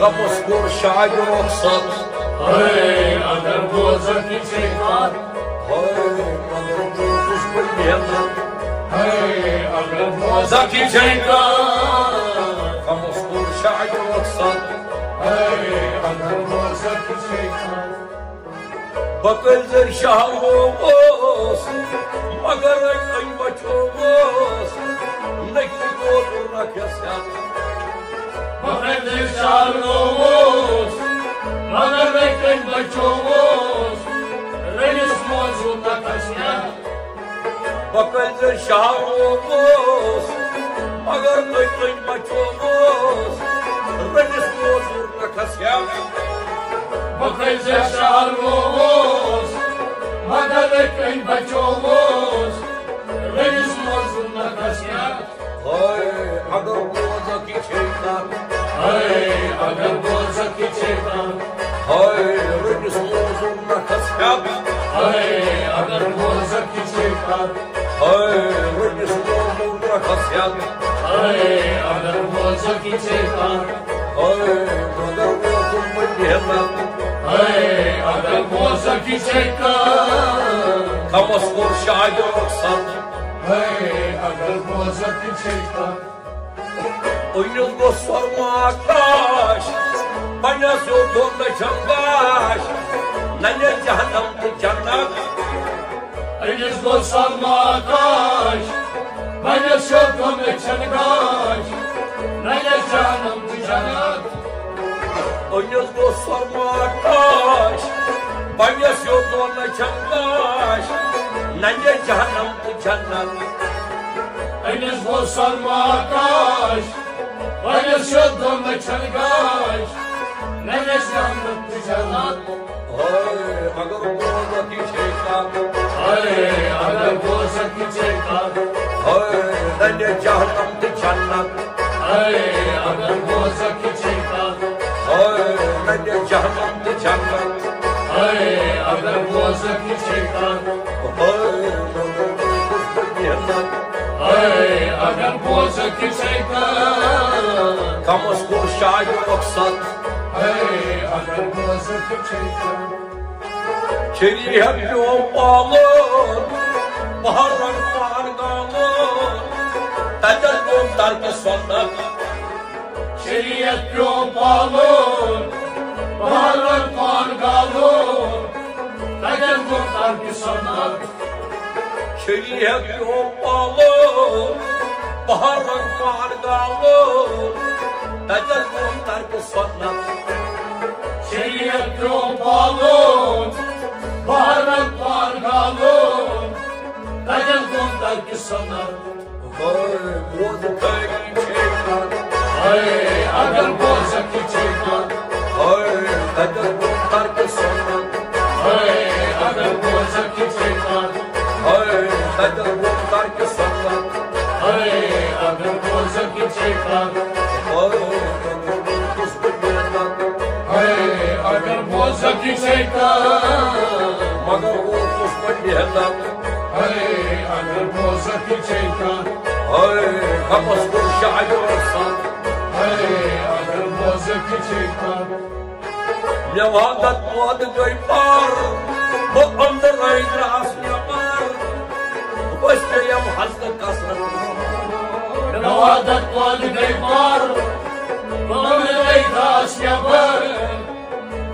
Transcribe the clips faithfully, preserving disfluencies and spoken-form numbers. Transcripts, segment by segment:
تمس کوٚر شاعر رۄخصت۔ ہے اگر بوزکھ یہِ چھے کتھ۔ ہے مگر بوزُس بہٕ محنت۔ ہے اگر بوزکھ یہِ چھے کتھ۔ تمس کوٚر شاعر رۄخصت۔ ہے اگر بوزکھ یہِ چھے کتھ۔ بہٕ کٔژِ زٔرۍ شہر اوس، مگر أمۍ بچووُس، نہ کہِ گوٚو نہ کھٮ۪س ہٮ۪تھ۔ بہٕ کٔژِ زٔرۍ شہر اوس، مگر أمۍ بچووُس، رٔنِس موزوٗر نہ کھٮ۪س ہٮ۪تھ۔ بہٕ کٔژِ زٔرۍ شہر اوس، مگر أمۍ بچووُس، رٔنِس موزوٗر نہ کھٮ۪س ہٮ۪تھ۔ بہٕ کٔژِ زٔرۍ شہر اوس، مگر أمۍ بچووُس، رٔنِس موزوٗر نہ کھٮ۪س ہٮ۪تھ۔ ہے اگر بوزکھ یہِ چھے کتھ۔ ہے اگر بوزکھ یہِ چھے کتھ۔ ہے رٔنِس موزوٗر نہ کھٮ۪س ہٮ۪تھ۔ ہے اگر بوزکھ یہِ چھے کتھ۔ ہے رٔنِس موزوٗر نہ کھٮ۪س ہٮ۪تھ۔ ہے اگر بوزکھ یہِ چھے کتھ۔ ہے مگر بوزُس بہٕ محنت۔ ہے اگر بوزکھ یہِ چھے کتھ۔ تمس کوٚر شاعر رۄخصت۔ ہے اگر بوزکھ یہِ چھے کتھ۔ أمِس گوٚو سۄرمہٕ آکاش، بنٮ۪س ہیوٚر دۄن دٔچھن گاش، ننٮ۪س جہنم تہٕ جنت۔ أمِس گوٚو سۄرمہٕ آکاش، بنٮ۪س ہیوٚر دۄن دٔچھن گاش، ننٮ۪س جہنم تہٕ جنت۔ أمِس گوٚو سۄرمہٕ آکاش، بنٮ۪س ہیوٚر دۄن دٔچھن گاش، ننٮ۪س جہنم تہٕ جنت۔ أمِس گوٚو سۄرمہٕ آکاش، بنٮ۪س ہیوٚر دۄن دٔچھن گاش، ننٮ۪س جہنم تہٕ جنت۔ ہے اگر بوزکھ یہِ چھے کتھ۔ ہے اگر بوزکھ یہِ چھے کتھ۔ ہے ننٮ۪س جہنم تہٕ جنت۔ ہے اگر بوزکھ یہِ چھے کتھ۔ ہے ننٮ۪س جہنم تہٕ جنت۔ ہے اگر بوزکھ یہِ چھے کتھ۔ ہے مگر بوزُس بہٕ محنت۔ ہے اگر بوزکھ یہِ چھے کتھ۔ تمس کوٚر شاعر رۄخصت۔ ہے اگر بوزکھ یہِ چھے کتھ۔ شریعت پیوم پالُن، بہرن پان گالُن، تتٮ۪ن گوٚو ترکِ سنت۔ شریعت پیوم پالُن، بہرن پان گالُن، تتٮ۪ن گوٚو ترکِ سنت۔ شریعت پیوم پالُن، بہرن پان گالُن، تتٮ۪ن گوٚو ترکِ سنت۔ شریعت پیوم پالُن، بہرن پان گالُن، تتٮ۪ن گوٚو ترکِ سنت۔ ہے بوز تھٲری چھے کتھ۔ ہے اگر بوزکھ یہِ چھے کتھ۔ ہے تتٮ۪ن گوٚو ترکِ سنت۔ ہے اگر بوزکھ یہِ چھے کتھ۔ ہے تتٮ۪ن گوٚو ترکِ سنت۔ ہے اگر بوزکھ یہِ چھے کتھ۔ ہے تتٮ۪ن گوٚو ہے اگر بوزکھ یہِ چھے کتھ۔ مگر اوسُس بہٕ محنت۔ ہے اگر بوزکھ یہِ چھے کتھ۔ ہے تمس کوٚر شاعر رۄخصت۔ ہے اگر بوزکھ یہِ چھے کتھ۔ مےٚ وادت وعدٕ گٔے پار، بہٕ أنٛدرٕ أنٛدرٕ آس مےٚ پار۔ بہٕ ٲسۍ پیٚیَم حسرت کثرت۔ مےٚ وعدت وعدٕ گٔے پار، بہٕ أنٛدرٕ أنٛدرٕ آس مےٚ پار۔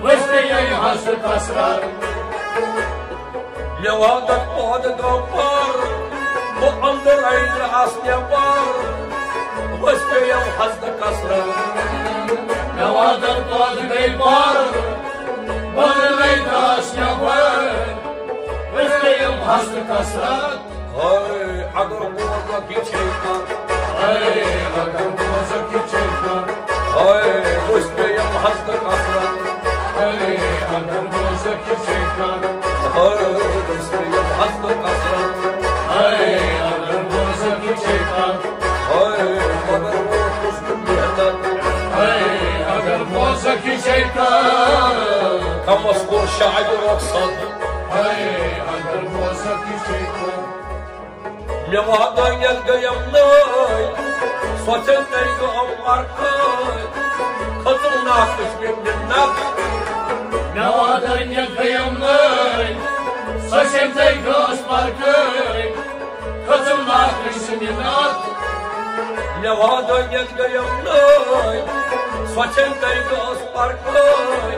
بہٕ ٲسۍ پیٚیَم حسرت کثرت۔ مےٚ وعدت وعدٕ گوٚو پار، بہٕ أنٛدرٕ أنٛدرٕ آس مےٚ پار۔ بہٕ ٲسۍ پیٚیَم حسرت کثرت۔ مےٚ وعدت وعدٕ گٔے پار، بہٕ أنٛدرٕ أنٛدرٕ آس مےٚ پار۔ بہٕ ٲسۍ پیٚیَم حسرت کثرت۔ ہے اگر بوزکھ یہِ چھے کتھ۔ ہے اگر بوزکھ یہِ چھے کتھ۔ ہے بہٕ ٲسۍ پیٚیَم حسرت کثرت۔ ہے اگر بوزکھ یہِ چھے کتھ۔ ہے بہٕ ٲسۍ پیٚیَم حسرت کثرت۔ ہے اگر بوزکھ یہِ چھے کتھ۔ ہے مگر اوسُس بہٕ محنت۔ ہے اگر بوزکھ یہِ چھے کتھ۔ تمس کوٚر شاعر رۄخصت۔ ہے اگر بوزکھ یہِ چھے کتھ۔ مےٚ وعدن ییٚلہِ گٔیم نٲے، سۄ چھَم تیٚلہِ گٲم پرکھٲے۔ کھٔژٕم ناقٕص مےٚ مِنت۔ مےٚ وعدٕ أنِتھ گٔیم نٔے، سۄ چھَم تۄہہِ گٔس پرکھٲے۔ کھٔژٕم ناقٕص مِنت۔ مےٚ وعدٕ أنِتھ گٔیم نٔے، سۄ چھَم تۄہہِ گٔس پرکھٲے۔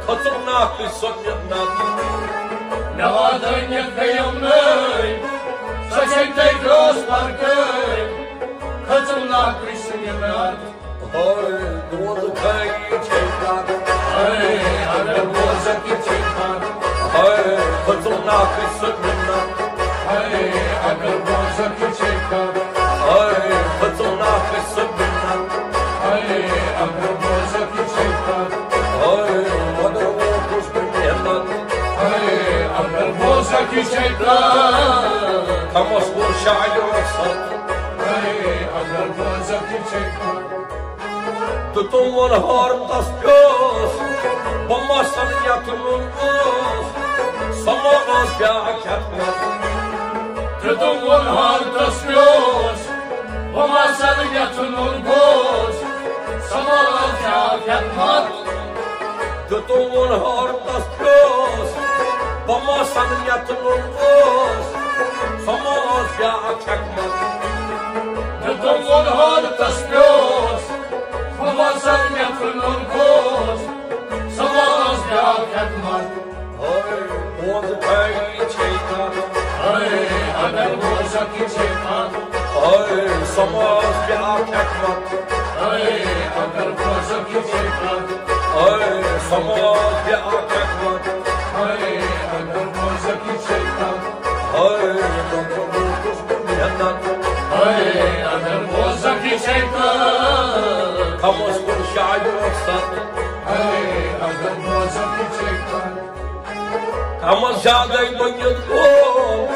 کھٔژٕم ناقٕص سۄ مِنت۔ مےٚ وعدٕ أنِتھ گٔیم نٔے، سۄ چھَم تۄہہِ گٔس پرکھٲے۔ کھٔژٕم ناقٕص مِنت۔ ہاے، دود کھٲری چھے کتھ۔ ہاے، اگر بوزکھ چھے کتھ۔ ہاے، کھٔژٕم ناقٕص سۄ مِنت۔ ہاے، اگر بوزکھ چھے کتھ۔ ہاے، کھٔژٕم ناقٕص سۄ مِنت۔ ہاے، اگر بوزکھ چھے کتھ۔ ہاے، مگر ووتُس بہٕ محنت۔ ہاے، اگر بوزکھ چھے کتھ۔ کمس کوٚر شاعرو ست۔ ہاے، اگر بوزکھ چھے کتھ۔ تہٕ تِم ووٚن حٲرتس پیوس، بہٕ ما سمجھ یتھ نوٗن اوس، سۄ ما ٲس بیاکھ حکمت۔ تہٕ تِم ووٚن حٲرتس پیوس، بہٕ ما سمجھ یتھ نوٗن اوس، سۄ ما ٲس بیاکھ حکمت۔ تہٕ تِم ووٚن حٲرتس پیوس، بہٕ ما سمجھ یتھ نوٗن اوس، سۄ ما ٲس بیاکھ حکمت۔ تہٕ تِم ووٚن حٲرتس پیوس، بہٕ ما سمجھ یتھ نوٗن اوس، سۄ ما ٲس بیاکھ حکمت۔ ہاے، بوز کھٲری چھے کتھ۔ ہاے، اگر بوزکھ چھے کتھ۔ ہاے، سۄ ما ٲس بیاکھ حکمت۔ ہاے، اگر بوزکھ چھے کتھ۔ ہاے، سۄ ما ٲس بیاکھ حکمت۔ ہاے، اگر بوزکھ چھے کتھ۔ ہاے، مگر ووتُس بہٕ محنت۔ ہاے، اگر بوزکھ چھے کتھ۔ کمس کوٚر شاعرو ست۔ ہاے، اگر بوزکھ چھے کتھ۔ کمس زیادے بٔنِتھ گوٚو،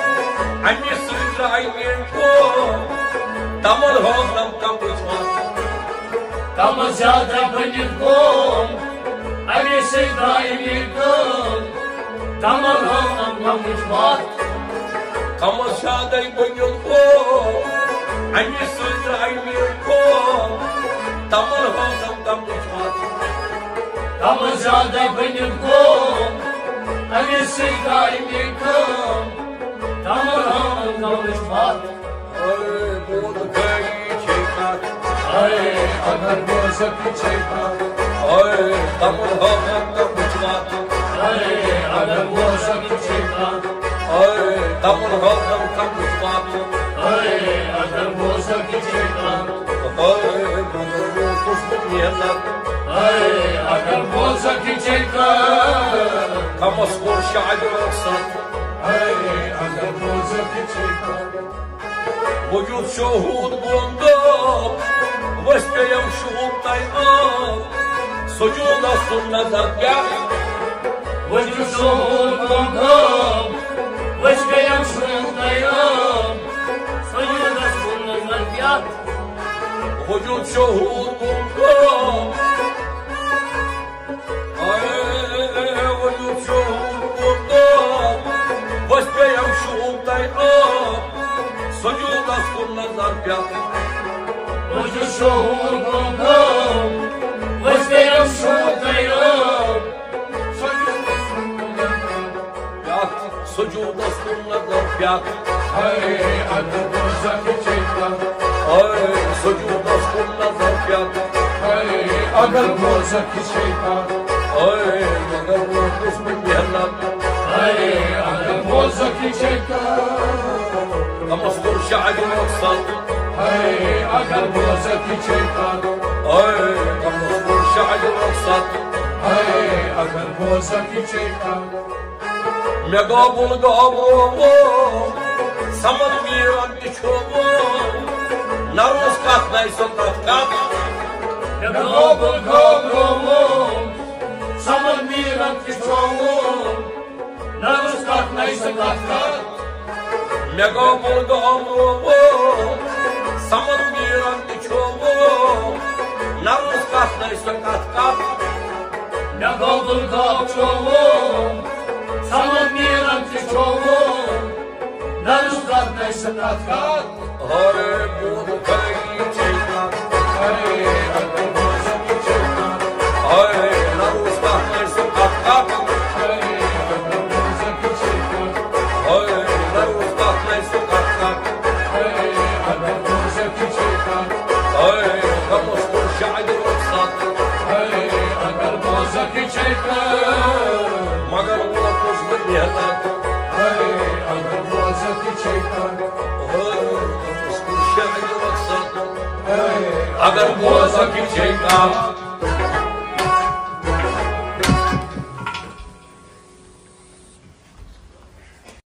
اَمی سۭتۍ درٛاے میٲنۍ کٲم۔ تمن ہٲونم کمٕچ وَتھ۔ کمس زیادے بٔنِتھ گوٚو، اَمی سۭتۍ درٛاے میٲنۍ کٲم۔ تمن ہٲونم کمٕچ وَتھ۔ کمس زیادے بٔنِتھ گوٚو، اَمی سۭتۍ درٛاے میٲنۍ کٲم۔ تمن ہٲونم کمٕچ وَتھ۔ کم زیادہ بٔنِتھ گوٚو، اَمہِ سۭتۍ آیہِ مےٚ کٲم۔ کم ہٲوٕن گٔمٕژ وَتھ۔ اے بود گٔے چھے کَتھ۔ اے اگر بوزکھ چھے کَتھ۔ اے کم ہٲوٕن گٔمٕژ وَتھ۔ اے اگر بوزکھ چھے کَتھ۔ اے کم ہٲوٕن گٔمٕژ وَتھ۔ اے اگر بوزکھ چھے کَتھ۔ اے مگر ووتُس بہٕ محنت۔ اے اگر بوزکھ چھے کَتھ۔ کمس کوٚر شاعرو ست۔ اے اگر بوزکھ چھے کَتھ۔ وجود شہود گوٚو غٲب، ؤسۍ پیٚیَم شہود تۄہہِ عٲب۔ سجودس کُن نظر کیٛاہ؟ وجود شہود گوٚو غٲب، ؤسۍ پیٚیَم شہود تۄہہِ عٲب۔ سجودس کُن نظر کیٛاہ؟ وجود شہود گوٚو غٲب۔ اے، وجود شہود گوٚو غٲب۔ ؤسۍ پیٚیَم شہود تۄہہِ عٲب۔ سجودس کُن نظر پٮ۪تھ۔ وجود شہود گوٚو غٲب۔ ؤسۍ پیٚیَم شہود تۄہہِ عٲب۔ سجودس کُن نظر پٮ۪تھ۔ سجودس کُن نظر پٮ۪تھ۔ اے اگر بوزکھ چھے کَتھ۔ اے سجودس کُن نظر پٮ۪تھ۔ اے اگر بوزکھ چھے کَتھ۔ اے مگر ووتُس بہٕ محنت۔ اے اگر بوزکھ چھے کَتھ۔ کمس کوٚر شاعرو ست۔ اے اگر بوزکھ چھے کَتھ۔ اے کمس کوٚر شاعرو ست۔ اے اگر بوزکھ چھے کَتھ۔ مےٚ گوٚو بُل گوٚو برٛونٛہہ ووٚن، سمد میٖرن تہِ چھُ ووٚن، نہ روٗز کتھ نَے سۄ کتھ کتھ۔ مےٚ گوٚو بُل گوٚو برٛونٛہہ ووٚن، سمد میٖرن تہِ چھُ ووٚن، نہ روٗز کتھ نَے سۄ کتھ کتھ۔ مےٚ گوٚو بُل گوٚو برٛونٛہہ ووٚن، سمد میٖرن تہِ چھُ ووٚن، نہ روٗز کتھ نَے سۄ کتھ کتھ۔ مےٚ گوٚو بُل گوٚو برٛونٛہہ ووٚن، سمد میٖرن تہِ چھُ ووٚن، نہ روٗز کتھ نَے سۄ کتھ کتھ۔ اے بود گٔے چھے کَتھ۔ اے اگر بوزکھ چھے کَتھ۔ اگر بوزکھ چھے کانٛہہ،